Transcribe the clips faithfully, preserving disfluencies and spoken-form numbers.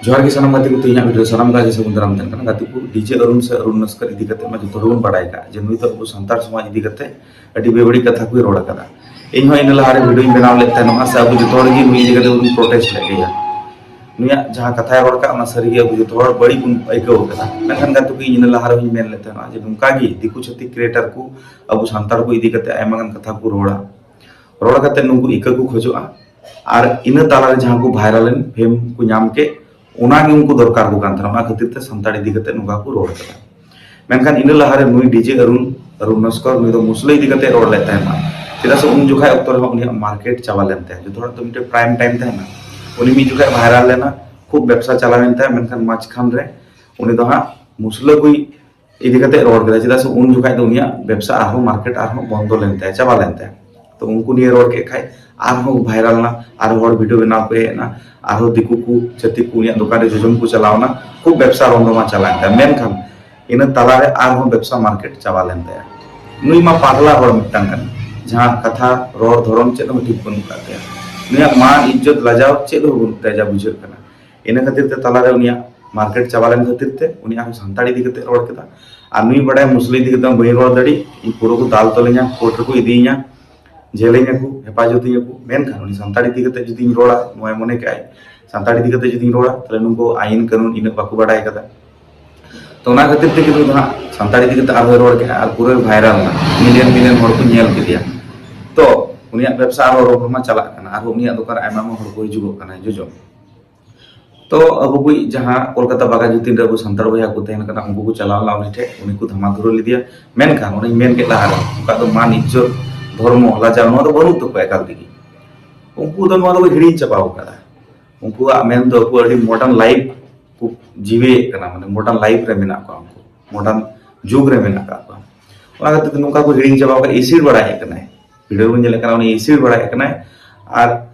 ᱡᱚᱦᱟᱨ ᱜᱮ ᱥᱟᱱᱟᱢ ᱜᱟᱛᱮ ᱠᱚ, ᱛᱮᱦᱮᱧᱟᱜ ᱵᱷᱤᱰᱤᱭᱳ ᱥᱟᱱᱟᱢ ᱠᱚ ᱥᱟᱹᱜᱩᱱ ᱫᱟᱨᱟᱢ ᱛᱟᱦᱮᱱ ᱠᱟᱱᱟ᱾ ᱜᱟᱛᱮ ᱠᱚ, ᱰᱤᱡᱮ ᱚᱨᱩᱱ ᱥᱮ ᱚᱨᱩᱱ ᱱᱚᱥᱠᱚᱨ ᱤᱫᱤ ᱠᱟᱛᱮ ᱢᱟ ᱡᱚᱛᱚ ᱦᱚᱲ ᱵᱚᱱ ᱵᱟᱲᱟᱭ ᱠᱟᱜ ᱡᱮ ᱱᱩᱭ ᱫᱚ ᱟᱵᱚ ᱥᱟᱱᱛᱟᱲ ᱥᱚᱢᱟᱡᱽ ᱤᱫᱤ ᱠᱟᱛᱮ ᱟᱹᱰᱤ ᱵᱮᱵᱟᱹᱲᱤᱡ ᱠᱟᱛᱷᱟ ᱠᱚᱭ ᱨᱚᱲ ᱟᱠᱟᱫᱟ᱾ ᱤᱧ ᱦᱚᱸ ᱤᱱᱟᱹ ᱞᱟᱦᱟᱨᱮ ᱵᱷᱤᱰᱤᱭᱳᱧ ᱵᱮᱱᱟᱣ ᱞᱮᱫ ᱛᱟᱦᱮᱱᱚᱜᱼᱟ ᱥᱮ ᱟᱵᱚ ᱡᱚᱛᱚ ᱦᱚᱲ ᱜᱮ ᱱᱩᱭ ᱤᱫᱤ ᱠᱟᱛᱮ ᱵᱚᱱ ᱯᱨᱚᱴᱮᱥᱴ ᱞᱮᱫ ᱜᱮᱭᱟ᱾ ᱱᱩᱭᱟᱜ ᱡᱟᱦᱟᱸ ᱠᱟᱛᱷᱟᱭ ᱨᱚᱲ ᱠᱟᱜ, ᱚᱱᱟ ᱥᱟᱹᱨᱤᱜᱮ ᱟᱵᱚ ᱡᱚᱛᱚ ᱦᱚᱲ ᱵᱟᱹᱲᱤᱡ ᱵᱚᱱ ᱟᱹᱭᱠᱟᱹᱣ ᱠᱟᱫᱟ᱾ ᱢᱮᱱᱠᱷᱟᱱ ᱜᱟᱛᱮ ᱠᱚ, ᱤᱧ ᱤᱱᱟᱹ ᱞᱟᱦᱟᱨᱮ ᱦᱚᱸᱧ ᱢᱮᱱ ᱞᱮᱫ ᱛᱟᱦᱮᱱᱟ ᱡᱮ ᱱᱚᱝᱠᱟ ᱜᱮ ᱫᱤᱠᱩ ᱪᱷᱟᱹᱛᱤᱠ ᱠᱨᱤᱭᱮᱴᱟᱨ ᱠᱚ ᱟᱵᱚ ᱥᱟᱱᱛᱟᱲ ᱠᱚ ᱤᱫᱤ ᱠᱟᱛᱮ ᱟᱭᱢᱟ ᱜᱟᱱ ᱠᱟᱛᱷᱟ ᱠᱚ ᱨᱚᱲᱟ, ᱨᱚᱲ ᱠᱟᱛᱮ ᱱᱩᱠᱩ ᱤᱠᱟᱹ ᱠᱚ ᱠᱷᱚᱡᱚᱜᱼᱟ, ᱟᱨ ᱤᱱᱟᱹ ᱛᱟᱞᱟᱨᱮ ᱡᱟᱦᱟᱸ ᱠᱚ ᱵᱷᱟᱭᱨᱟᱞ ᱮᱱ, ᱯᱷᱮᱢ ᱠᱚ ᱧᱟᱢ ᱠᱮᱫ, ᱚᱱᱟᱜᱮ ᱩᱱᱠᱩ ᱫᱚᱨᱠᱟᱨ ᱠᱚ ᱠᱟᱱ ᱛᱟᱦᱮᱱᱟ᱾ ᱚᱱᱟ ᱠᱷᱟᱹᱛᱤᱨ ᱛᱮ ᱥᱟᱱᱛᱟᱲ ᱤᱫᱤ ᱠᱟᱛᱮ ᱱᱚᱝᱠᱟ ᱠᱚ ᱨᱚᱲ ᱠᱟᱫᱟ᱾ ᱢᱮᱱᱠᱷᱟᱱ ᱤᱱᱟᱹ ᱞᱟᱦᱟᱨᱮ ᱱᱩᱭ ᱰᱤᱡᱮ ᱚᱨᱩᱱ, ᱚᱨᱩᱱ ᱱᱚᱥᱠᱚᱨ, ᱱᱩᱭ ᱫᱚ ᱢᱩᱥᱞᱟᱹ ᱤᱫᱤ ᱠᱟᱛᱮ ᱨᱚᱲ ᱞᱮᱫ ᱛᱟᱦᱮᱱᱟ᱾ ᱪᱮᱫᱟᱜ ᱥᱮ ᱩᱱ ᱡᱚᱠᱷᱟᱡ ᱚᱠᱛᱚ ᱨᱮᱦᱚᱸ ᱩᱱᱤᱭᱟᱜ ᱢᱟᱨᱠᱮᱴ ᱪᱟᱵᱟ ᱞᱮᱱ ᱛᱟᱭᱟ, ᱡᱚᱛᱚ ᱦᱚᱲ ᱫᱚ ᱢᱤᱫᱴᱮᱱ ᱯᱨᱟᱭᱤᱢ ᱴᱟᱭᱤᱢ ᱛᱟᱦᱮᱱᱟ᱾ ᱩᱱᱤ ᱢᱤᱫ ᱡᱚᱠᱷᱟᱡ ᱵᱷᱟᱭᱨᱟᱞ ᱞᱮᱱᱟ, ᱠᱷᱩᱵ ᱵᱮᱵᱽᱥᱟ ᱪᱟᱞᱟᱣᱮᱱ ᱛᱟᱭᱟ, ᱢᱮᱱᱠᱷᱟᱱ ᱢᱟᱡᱷᱠᱷᱟᱱ ᱨᱮ ᱩᱱᱤ ᱫᱚ ᱦᱟᱸᱜ ᱢᱩᱥᱞᱟᱹ ᱠᱚ ᱤᱫᱤ ᱠᱟᱛᱮ ᱨᱚᱲ ᱠᱮᱫᱟ, ᱪᱮᱫᱟᱜ ᱥᱮ ᱩᱱ ᱡᱚᱠᱷᱟᱡ ᱫᱚ ᱩᱱᱤᱭᱟᱜ ᱵᱮᱵᱽᱥᱟ ᱟᱨᱦᱚᱸ ᱢᱟᱨᱠᱮᱴ ᱟᱨᱦᱚᱸ ᱵᱚᱱᱫᱚ ᱞᱮᱱ ᱛᱟᱭᱟ, ᱪᱟᱵᱟ ᱞᱮᱱ ᱛᱟᱭᱟ᱾ ᱛᱚ ᱩᱱᱠᱩ ᱱᱤᱭᱮ ᱨᱚᱲ ᱠᱮᱫ ᱠᱷᱟᱡ ᱟᱨᱦᱚᱸ ᱵᱷᱟᱭᱨᱟᱞ ᱮᱱᱟ, ᱟᱨᱦᱚᱸ ᱦᱚᱲ ᱵᱷᱤᱰᱤᱭᱳ ᱵᱮᱱᱟᱣ ᱠᱚ ᱦᱮᱡ ᱮᱱᱟ, ᱟᱨᱦᱚᱸ ᱫᱤᱠᱩ ᱠᱚ ᱪᱷᱟᱹᱛᱤᱠ ᱠᱚ ᱩᱱᱤᱭᱟᱜ ᱫᱚᱠᱟᱱ ᱨᱮ ᱡᱚᱡᱚᱢ ᱠᱚ ᱪᱟᱞᱟᱣ ᱮᱱᱟ, ᱠᱷᱩᱵ ᱵᱮᱵᱽᱥᱟ ᱨᱚᱢᱨᱚᱢᱟ ᱪᱟᱞᱟᱣᱮᱱ ᱛᱟᱭᱟ᱾ ᱢᱮᱱᱠᱷᱟᱱ ᱤᱱᱟᱹ ᱛᱟᱞᱟᱨᱮ ᱟᱨᱦᱚᱸ ᱵᱮᱵᱽᱥᱟ ᱢᱟᱨᱠᱮᱴ ᱪᱟᱵᱟ ᱞᱮᱱ ᱛᱟᱭᱟ᱾ ᱱᱩᱭ ᱢᱟ ᱯᱟᱜᱽᱞᱟ ᱦᱚᱲ ᱢᱤᱫᱴᱟᱝ ᱠᱟᱱᱟᱭ, ᱡᱟᱦᱟᱸ ᱠᱟᱛᱷᱟ ᱨᱚᱲ ᱫᱷᱚᱨᱚᱱ ᱪᱮᱫ ᱦᱚᱸ ᱴᱷᱤᱠ ᱵᱟᱹᱱᱩᱜ ᱟᱠᱟᱫ ᱛᱟᱭᱟ᱾ ᱱᱩᱭᱟᱜ ᱢᱟᱱ ᱤᱡᱽᱡᱚᱛ ᱞᱟᱡᱟᱣ ᱪᱮᱫ ᱦᱚᱸ ᱵᱟᱹᱱᱩᱜ ᱛᱟᱭᱟ ᱡᱟ ᱵᱩᱡᱷᱟᱹᱜ ᱠᱟᱱᱟ᱾ ᱤᱱᱟᱹ ᱠᱷᱟᱹᱛᱤᱨ ᱛᱮ ᱛᱟᱞᱟᱨᱮ ᱩᱱᱤᱭᱟᱜ ᱢᱟᱨᱠᱮᱴ ᱪᱟᱵᱟ ᱞᱮᱱ ᱠᱷᱟᱹᱛᱤᱨ ᱛᱮ ᱩᱱᱤ ᱟᱨᱦᱚᱸ ᱥᱟᱱᱛᱟᱲ ᱤᱫᱤ ᱠᱟᱛᱮ ᱨᱚᱲ ᱠᱮᱫᱟ᱾ ᱟᱨ ᱱᱩᱭ ᱵᱟᱲᱟᱭᱟ ᱢᱩᱥᱞᱟᱹ ᱤᱫᱤ ᱠᱟᱛᱮ ᱵᱟᱹᱧ ᱨᱚᱲ ᱫᱟᱲᱮᱜ, ᱤᱧ ᱯᱩᱨᱟᱹ ᱠᱚ ᱫᱟᱞ ᱛᱚᱞᱤᱧᱟ, ᱠᱳᱨᱴ ᱨᱮᱠᱚ ᱤᱫᱤᱭᱤᱧᱟ, ᱡᱮᱞᱤᱧ ᱟᱠᱚ, ᱦᱮᱯᱟᱡᱚᱛᱤᱧ ᱟᱠᱚ᱾ ᱢᱮᱱᱠᱷᱟᱱ ᱩᱱᱤ ᱥᱟᱱᱛᱟᱲ ᱤᱫᱤ ᱠᱟᱛᱮ ᱡᱩᱫᱤᱧ ᱨᱚᱲᱟ, ᱱᱚᱣᱟᱭ ᱢᱚᱱᱮ ᱠᱟᱜᱼᱟᱭ ᱥᱟᱱᱛᱟᱲ ᱤᱫᱤ ᱠᱟᱛᱮ ᱡᱩᱫᱤᱧ ᱨᱚᱲᱟ, ᱛᱟᱦᱞᱮ ᱱᱩᱠᱩ ᱟᱭᱤᱱ ᱠᱟᱹᱱᱩᱱ ᱤᱱᱟᱹᱜ ᱵᱟᱠᱚ ᱵᱟᱲᱟᱭ ᱠᱟᱫᱟ᱾ ᱛᱚ ᱚᱱᱟ ᱠᱷᱟᱹᱛᱤᱨ ᱛᱮᱜᱮ ᱱᱩᱭ ᱫᱚ ᱦᱟᱸᱜ ᱥᱟᱱᱛᱟᱲ ᱤᱫᱤ ᱠᱟᱛᱮ ᱟᱨᱦᱚᱸᱭ ᱨᱚᱲ ᱠᱮᱫᱼᱟ ᱟᱨ ᱯᱩᱨᱟᱹ ᱵᱷᱟᱭᱨᱟᱞ ᱮᱱᱟ, ᱢᱤᱞᱤᱭᱚᱱ ᱢᱤᱞᱤᱭᱚᱱ ᱦᱚᱲ ᱠᱚ ᱧᱮᱞ ᱠᱮᱫᱮᱭᱟ᱾ ᱛᱚ ᱩᱱᱤᱭᱟᱜ ᱵᱮᱵᱽᱥᱟ ᱟᱨᱦᱚᱸ ᱨᱚᱢᱨᱚᱢᱟ ᱪᱟᱞᱟᱜ ᱠᱟᱱᱟ, ᱟᱨᱦᱚᱸ ᱩᱱᱤᱭᱟᱜ ᱫᱚᱠᱟᱱ ᱨᱮ ᱟᱭᱢᱟ ᱟᱭᱢᱟ ᱦᱚᱲ ᱠᱚ ᱦᱤᱡᱩᱜᱚᱜ ᱠᱟᱱᱟ ᱡᱚᱡᱚᱢ᱾ ᱛᱚ ᱟᱵᱚ ᱠᱚ ᱡᱟᱦᱟᱸ ᱠᱳᱞᱠᱟᱛᱟ ᱵᱟᱜᱟᱡᱩᱫᱤᱱ ᱨᱮ ᱟᱵᱚ ᱥᱟᱱᱛᱟᱲ ᱵᱚᱭᱦᱟ ᱠᱚ ᱛᱟᱦᱮᱱ ᱠᱟᱱᱟ, ᱩᱱᱠᱩ ᱠᱚ ᱪᱟᱞᱟᱣ ᱞᱮᱱᱟ ᱩᱱᱤ ᱴᱷᱮᱡ, ᱩᱱᱤ ᱠᱚ ᱫᱷᱟᱢᱟ ᱫᱷᱩᱨᱟᱹ ᱞᱮᱫᱮᱭᱟ᱾ ᱢᱮᱱᱠᱷᱟᱱ ᱚᱱᱮᱧ ᱢᱮᱱ ᱠᱮᱫ ᱞᱟᱦᱟᱨᱮ, ᱩᱱᱠᱩᱣᱟᱜ ᱫᱚ ᱢᱟᱱ ᱤᱡᱽᱡᱚᱛ, ᱫᱷᱚᱨᱢᱚ, ᱞᱟᱡᱟᱣ, ᱱᱚᱣᱟ ᱫᱚ ᱵᱟᱹᱱᱩᱜ ᱛᱟᱠᱚᱣᱟ ᱮᱠᱟᱞ ᱛᱮᱜᱮ᱾ ᱩᱱᱠᱩ ᱫᱚ ᱱᱚᱣᱟ ᱫᱚᱠᱚ ᱦᱤᱲᱤᱧ ᱪᱟᱵᱟᱣ ᱠᱟᱫᱟ᱾ ᱩᱱᱠᱩᱣᱟᱜ ᱢᱮᱱ ᱫᱚ ᱟᱠᱚ ᱟᱹᱰᱤ ᱢᱚᱰᱟᱨᱱ ᱞᱟᱭᱤᱯᱷ ᱠᱚ ᱡᱤᱣᱮᱫ ᱠᱟᱱᱟ, ᱢᱟᱱᱮ ᱢᱚᱰᱟᱨᱱ ᱞᱟᱭᱤᱯᱷ ᱨᱮ ᱢᱮᱱᱟᱜ ᱠᱚᱣᱟ, ᱩᱱᱠᱩ ᱢᱚᱰᱟᱨᱱ ᱡᱩᱜᱽ ᱨᱮ ᱢᱮᱱᱟᱜ ᱠᱟᱜ ᱠᱚᱣᱟ᱾ ᱚᱱᱟ ᱠᱷᱟᱹᱛᱤᱨ ᱛᱮ ᱱᱚᱝᱠᱟ ᱠᱚ ᱦᱤᱲᱤᱧ ᱪᱟᱵᱟᱣ ᱠᱟᱫᱟ᱾ ᱤᱥᱤᱲ ᱵᱟᱲᱟᱭᱮᱫ ᱠᱟᱱᱟᱭ, ᱵᱷᱤᱰᱤᱭᱳ ᱵᱚᱱ ᱧᱮᱞᱮᱫ ᱠᱟᱱᱟ, ᱩᱱᱤ ᱤᱥᱤᱲ ᱵᱟᱲᱟᱭᱮᱫ ᱠᱟᱱᱟᱭ ᱟᱨ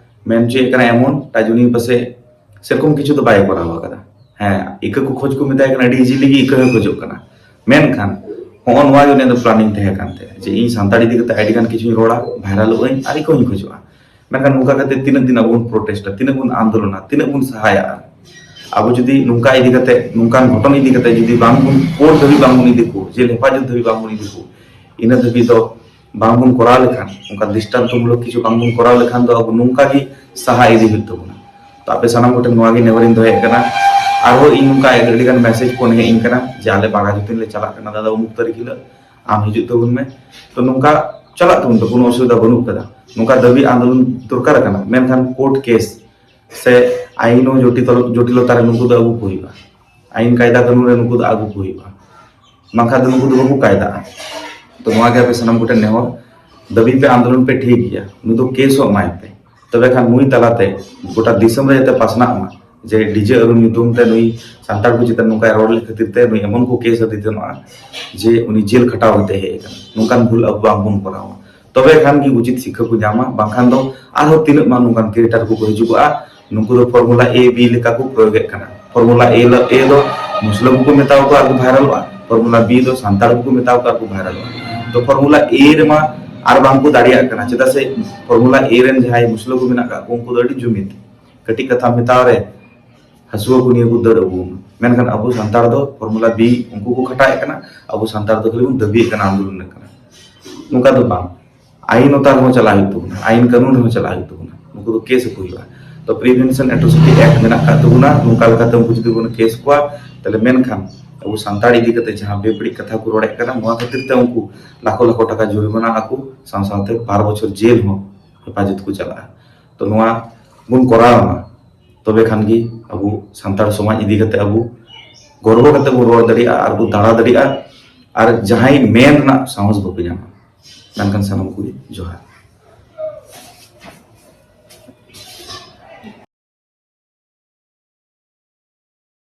ᱢᱮᱱ ᱦᱚᱪᱚᱭᱮᱫ ᱠᱟᱱᱟᱭ ᱮᱢᱚᱱ ᱴᱟᱡᱩᱱᱤ ᱯᱟᱥᱮ ᱥᱮᱨᱚᱠᱚᱢ ᱠᱤᱪᱷᱩ ᱫᱚ ᱵᱟᱭ ᱠᱚᱨᱟᱣ ᱠᱟᱫᱟ᱾ ᱦᱮᱸ, ᱤᱠᱟᱹ ᱠᱚ ᱠᱷᱚᱡ ᱠᱚ ᱢᱮᱛᱟᱭ ᱠᱟᱱᱟ, ᱟᱹᱰᱤ ᱤᱡᱤᱞᱤ ᱜᱮ ᱤᱠᱟᱹ ᱦᱚᱸᱭ ᱠᱷᱚᱡᱚᱜ ᱠᱟᱱᱟ᱾ ᱢᱮᱱᱠᱷᱟᱱ ᱦᱚᱸᱜᱼᱚ ᱱᱚᱣᱟ ᱜᱮ ᱩᱱᱤᱭᱟᱜ ᱫᱚ ᱯᱞᱟᱱᱤᱝ ᱛᱟᱦᱮᱸ ᱠᱟᱱ ᱛᱟᱭᱟ ᱡᱮ ᱤᱧ ᱥᱟᱱᱛᱟᱲ ᱤᱫᱤ ᱠᱟᱛᱮ ᱟᱹᱰᱤ ᱜᱟᱱ ᱠᱤᱪᱷᱩᱧ ᱨᱚᱲᱟ, ᱵᱷᱟᱭᱨᱟᱞᱚᱜ ᱟᱹᱧ ᱟᱨ ᱤᱠᱟᱹ ᱦᱚᱸᱧ ᱠᱷᱚᱡᱚᱜᱼᱟ᱾ ᱢᱮᱱᱠᱷᱟᱱ ᱱᱚᱝᱠᱟ ᱠᱟᱛᱮ ᱛᱤᱱᱟᱹᱜ ᱫᱤᱱ ᱟᱵᱚ ᱵᱚᱱ ᱯᱨᱚᱴᱮᱥᱴᱟ, ᱛᱤᱱᱟᱹᱜ ᱵᱚᱱ ᱟᱱᱫᱳᱞᱚᱱᱟ, ᱛᱤᱱᱟᱹᱜ ᱵᱚᱱ ᱥᱟᱦᱟᱭᱟ? ᱟᱵᱚ ᱡᱩᱫᱤ ᱱᱚᱝᱠᱟ ᱤᱫᱤ ᱠᱟᱛᱮ, ᱱᱚᱝᱠᱟᱱ ᱜᱷᱚᱴᱚᱱ ᱤᱫᱤ ᱠᱟᱛᱮ ᱡᱩᱫᱤ ᱵᱟᱝ ᱵᱚᱱ, ᱠᱳᱨᱴ ᱫᱷᱟᱹᱵᱤᱡ ᱵᱟᱝ ᱵᱚᱱ ᱤᱫᱤ ᱠᱚ, ᱡᱮᱞ ᱦᱮᱯᱟᱡᱚᱛ ᱫᱷᱟᱹᱵᱤᱡ ᱵᱟᱝ ᱵᱚᱱ ᱤᱫᱤ ᱠᱚ, ᱤᱱᱟᱹ ᱫᱷᱟᱹᱵᱤᱡ ᱫᱚ ᱵᱟᱝ ᱵᱚᱱ ᱠᱚᱨᱟᱣ ᱞᱮᱠᱷᱟᱱ, ᱚᱱᱠᱟ ᱫᱨᱤᱥᱴᱟᱱᱛᱚᱢᱩᱞᱚᱠ ᱠᱤᱪᱷᱩ ᱵᱟᱝ ᱵᱚᱱ ᱠᱚᱨᱟᱣ ᱞᱮᱠᱷᱟᱱ ᱫᱚ ᱟᱵᱚ ᱱᱚᱝᱠᱟ ᱜᱮ ᱥᱟᱦᱟ ᱤᱫᱤ ᱦᱩᱭᱩᱜ ᱛᱟᱵᱚᱱᱟ᱾ ᱛᱚ ᱟᱯᱮ ᱥᱟᱱᱟᱢ ᱠᱚᱴᱷᱮᱱ ᱱᱚᱣᱟ ᱜᱮ ᱱᱮᱦᱚᱨᱤᱧ ᱫᱚᱦᱚᱭᱮᱫ ᱠᱟᱱᱟ᱾ ᱟᱨᱦᱚᱸ ᱤᱧ ᱱᱚᱝᱠᱟ ᱟᱹᱰᱤ ᱜᱟᱱ ᱢᱮᱥᱮᱡᱽ ᱯᱷᱳᱱ ᱦᱮᱡ ᱤᱧ ᱠᱟᱱᱟ ᱡᱮ ᱟᱞᱮ ᱵᱟᱜᱟ ᱡᱩᱛᱤᱱ ᱞᱮ ᱪᱟᱞᱟᱜ ᱠᱟᱱᱟ ᱫᱟᱫᱟ ᱩᱢᱩᱠ ᱛᱟᱹᱨᱤᱠᱷ ᱦᱤᱞᱳᱜ, ᱟᱢ ᱦᱤᱡᱩᱜ ᱛᱟᱵᱚᱱ ᱢᱮ᱾ ᱛᱚ ᱱᱚᱝᱠᱟ ᱪᱟᱞᱟᱜ ᱛᱟᱵᱚᱱ ᱯᱮ, ᱠᱳᱱᱳ ᱚᱥᱩᱵᱤᱫᱷᱟ ᱵᱟᱹᱱᱩᱜ ᱠᱟᱫᱟ᱾ ᱱᱚᱝᱠᱟ ᱫᱟᱹᱵᱤ ᱟᱱᱫᱳᱞᱚᱱ ᱫᱚᱨᱠᱟᱨ ᱠᱟᱱᱟ, ᱢᱮᱱᱠᱷᱟᱱ ᱠᱳᱨᱴ ᱠᱮᱥ ᱥᱮ ᱟᱭᱤᱱ ᱡᱚᱴᱤᱞ, ᱡᱚᱴᱤᱞᱚᱛᱟ ᱨᱮ ᱱᱩᱠᱩ ᱫᱚ ᱟᱹᱜᱩ ᱠᱚ ᱦᱩᱭᱩᱜᱼᱟ, ᱟᱭᱤᱱ ᱠᱟᱭᱫᱟ ᱠᱟᱹᱱᱩᱱ ᱨᱮ ᱱᱩᱠᱩ ᱫᱚ ᱟᱹᱜᱩ ᱠᱚ ᱦᱩᱭᱩᱜᱼᱟ, ᱵᱟᱝᱠᱷᱟᱱ ᱫᱚ ᱱᱩᱠᱩ ᱫᱚ ᱵᱟᱠᱚ ᱠᱟᱭᱫᱟᱜᱼᱟ᱾ ᱛᱚ ᱱᱚᱣᱟ ᱜᱮ ᱟᱯᱮ ᱥᱟᱱᱟᱢ ᱠᱚᱴᱷᱮᱱ ᱱᱮᱦᱚᱨ, ᱫᱟᱹᱵᱤ ᱯᱮ, ᱟᱱᱫᱳᱞᱚᱱ ᱯᱮ, ᱴᱷᱤᱠ ᱜᱮᱭᱟ, ᱱᱩᱭ ᱫᱚ ᱠᱮᱥᱚᱜ ᱢᱟᱭ ᱯᱮ, ᱛᱚᱵᱮ ᱠᱷᱟᱱ ᱱᱩᱭ ᱛᱟᱞᱟᱛᱮ ᱜᱚᱴᱟ ᱫᱤᱥᱚᱢ ᱨᱮ ᱡᱟᱛᱮ ᱯᱟᱥᱱᱟᱜ ᱢᱟ ᱡᱮ ᱰᱤᱡᱮ ᱟᱹᱨᱩ ᱧᱩᱛᱩᱢ ᱛᱮ ᱱᱩᱭ ᱥᱟᱱᱛᱟᱲ ᱠᱚ ᱪᱮᱛᱟᱱ ᱱᱚᱝᱠᱟᱭ ᱨᱚᱲ ᱞᱮᱫ ᱠᱷᱟᱹᱛᱤᱨ ᱛᱮ ᱱᱩᱭ ᱮᱢᱚᱱ ᱠᱚ ᱠᱮᱥ ᱟᱫᱮ ᱛᱟᱦᱮᱱᱚᱜᱼᱟ ᱡᱮ ᱩᱱᱤ ᱡᱮᱞ ᱠᱷᱟᱴᱟᱣ ᱠᱟᱛᱮ ᱦᱮᱡ ᱟᱠᱟᱱᱟ᱾ ᱱᱚᱝᱠᱟᱱ ᱵᱷᱩᱞ ᱟᱵᱚ ᱵᱟᱝᱵᱚᱱ ᱠᱚᱨᱟᱣᱟ, ᱛᱚᱵᱮ ᱠᱷᱟᱱ ᱜᱮ ᱩᱪᱤᱛ ᱥᱤᱠᱠᱷᱟ ᱠᱚ ᱧᱟᱢᱟ, ᱵᱟᱝᱠᱷᱟᱱ ᱫᱚ ᱟᱨᱦᱚᱸ ᱛᱤᱱᱟᱹᱜ ᱢᱟ ᱱᱚᱝᱠᱟᱱ ᱠᱨᱤᱭᱮᱴᱟᱨ ᱠᱚᱠᱚ ᱦᱤᱡᱩᱜᱚᱜᱼᱟ, ᱱᱩᱠᱩ ᱫᱚ ᱯᱷᱚᱨᱢᱩᱞᱟ ᱮ ᱵᱤ ᱞᱮᱠᱟ ᱠᱚ ᱯᱨᱚᱭᱳᱜᱮᱫ ᱠᱟᱱᱟ᱾ ᱯᱷᱚᱨᱢᱩᱞᱟ ᱮ ᱫᱚ, ᱮ ᱫᱚ ᱢᱩᱥᱞᱟᱹ ᱠᱚᱠᱚ ᱢᱮᱛᱟᱣ ᱠᱚᱣᱟ ᱟᱨ ᱠᱚ ᱵᱷᱟᱭᱨᱟᱞᱚᱜᱼᱟ, ᱯᱷᱚᱨᱢᱩᱞᱟ ᱵᱤ ᱫᱚ ᱥᱟᱱᱛᱟᱲ ᱠᱚᱠᱚ ᱢᱮᱛᱟᱣ ᱠᱚᱣᱟ ᱟᱨ ᱠᱚ ᱵᱷᱟᱭᱨᱟᱞᱚᱜᱼᱟ᱾ ᱛᱚ ᱯᱷᱚᱨᱢᱩᱞᱟ ᱮ ᱨᱮᱢᱟ ᱟᱨ ᱵᱟᱝ ᱠᱚ ᱫᱟᱲᱮᱭᱟᱜ ᱠᱟᱱᱟ, ᱪᱮᱫᱟᱜ ᱥᱮ ᱯᱷᱚᱨᱢᱩᱞᱟ ᱮ ᱨᱮᱱ ᱡᱟᱦᱟᱸᱭ ᱢᱩᱥᱞᱟᱹ ᱠᱚ ᱢᱮᱱᱟᱜ ᱠᱟᱜ ᱠᱚ ᱩᱱᱠᱩ ᱫᱚ ᱟᱹᱰᱤ ᱡᱩᱢᱤᱫ, ᱠᱟᱹᱴᱤᱡ ᱠᱟᱛᱷᱟ ᱢᱮᱛᱟᱣ ᱨᱮ ᱦᱟᱹᱥᱩᱣᱟᱹ ᱠᱚ ᱱᱤᱭᱟᱹ ᱠᱚ ᱫᱟᱹᱲ ᱟᱹᱜᱩ ᱟᱢᱟ᱾ ᱢᱮᱱᱠᱷᱟᱱ ᱟᱵᱚ ᱥᱟᱱᱛᱟᱲ ᱫᱚ ᱯᱷᱚᱨᱢᱩᱞᱟ ᱵᱤ ᱩᱱᱠᱩ ᱠᱚ ᱠᱷᱟᱴᱟᱣᱮᱫ ᱠᱟᱱᱟ, ᱟᱵᱚ ᱥᱟᱱᱛᱟᱲ ᱫᱚ ᱠᱷᱟᱹᱞᱤ ᱵᱚᱱ ᱫᱟᱹᱵᱤᱭᱮᱫ ᱠᱟᱱᱟ, ᱟᱱᱫᱳᱞᱚᱱ ᱠᱟᱱᱟ᱾ ᱱᱚᱝᱠᱟ ᱫᱚ ᱵᱟᱝ, ᱟᱭᱤᱱ ᱚᱛᱟ ᱨᱮᱦᱚᱸ ᱪᱟᱞᱟᱜ ᱦᱩᱭᱩᱜ ᱛᱟᱵᱚᱱᱟ, ᱟᱭᱤᱱ ᱠᱟᱹᱱᱩᱱ ᱨᱮᱦᱚᱸ ᱪᱟᱞᱟᱜ ᱦᱩᱭᱩᱜ ᱛᱟᱵᱚᱱᱟ, ᱱᱩᱠᱩ ᱫᱚ ᱠᱮᱥ ᱟᱠᱚ ᱦᱩᱭᱩᱜᱼᱟ᱾ ᱛᱚ ᱯᱨᱤᱵᱷᱮᱱᱥᱚᱱ ᱮᱴᱨᱳᱥᱤᱴᱤ ᱮᱠᱴ ᱢᱮᱱᱟᱜ ᱟᱠᱟᱫ ᱛᱟᱵᱚᱱᱟ, ᱱᱚᱝᱠᱟ ᱞᱮᱠᱟᱛᱮ ᱩᱱᱠᱩ ᱡᱩᱫᱤ ᱵᱚᱱ ᱠᱮᱥ ᱠᱚᱣᱟ, ᱛᱟᱦᱞᱮ ᱢᱮᱱᱠᱷᱟᱱ ᱟᱵᱚ ᱥᱟᱱᱛᱟᱲ ᱤᱫᱤ ᱠᱟᱛᱮ ᱡᱟᱦᱟᱸ ᱵᱮᱵᱟᱹᱲᱤᱡ ᱠᱟᱛᱷᱟ ᱠᱚ ᱨᱚᱲᱮᱫ ᱠᱟᱱᱟ, ᱱᱚᱣᱟ ᱠᱷᱟᱹᱛᱤᱨ ᱛᱮ ᱩᱱᱠᱩ ᱞᱟᱠᱷᱚ ᱞᱟᱠᱷᱚ ᱴᱟᱠᱟ ᱡᱩᱨᱤᱢᱟᱱᱟ ᱟᱠᱚ, ᱥᱟᱶ ᱥᱟᱶᱛᱮ ᱵᱟᱨ ᱵᱚᱪᱷᱚᱨ ᱡᱮᱞ ᱦᱚᱸ ᱦᱮᱯᱟᱡᱚᱛ ᱠᱚ ᱪᱟᱞᱟᱜᱼᱟ᱾ ᱛᱚ ᱱᱚᱣᱟ ᱵᱚᱱ ᱠᱚᱨᱟᱣ ᱢᱟ, ᱛᱚᱵᱮ ᱠᱷᱟᱱ ᱜᱮ ᱟᱵᱚ ᱥᱟᱱᱛᱟᱲ ᱥᱚᱢᱟᱡᱽ ᱤᱫᱤ ᱠᱟᱛᱮ ᱟᱵᱚ ᱜᱚᱨᱵᱚ ᱠᱟᱛᱮ ᱵᱚᱱ ᱨᱚᱲ ᱫᱟᱲᱮᱭᱟᱜᱼᱟ ᱟᱨ ᱵᱚᱱ ᱫᱟᱬᱟ ᱫᱟᱲᱮᱭᱟᱜᱼᱟ᱾ ᱟᱨ ᱡᱟᱦᱟᱸᱭ ᱢᱮᱱ ᱨᱮᱱᱟᱜ ᱥᱟᱦᱚᱥ ᱵᱟᱠᱚ ᱧᱟᱢᱟ᱾ ᱢᱮᱱᱠᱷᱟᱱ ᱥᱟᱱᱟᱢ ᱠᱚᱜᱮ ᱡᱚᱦᱟᱨ᱾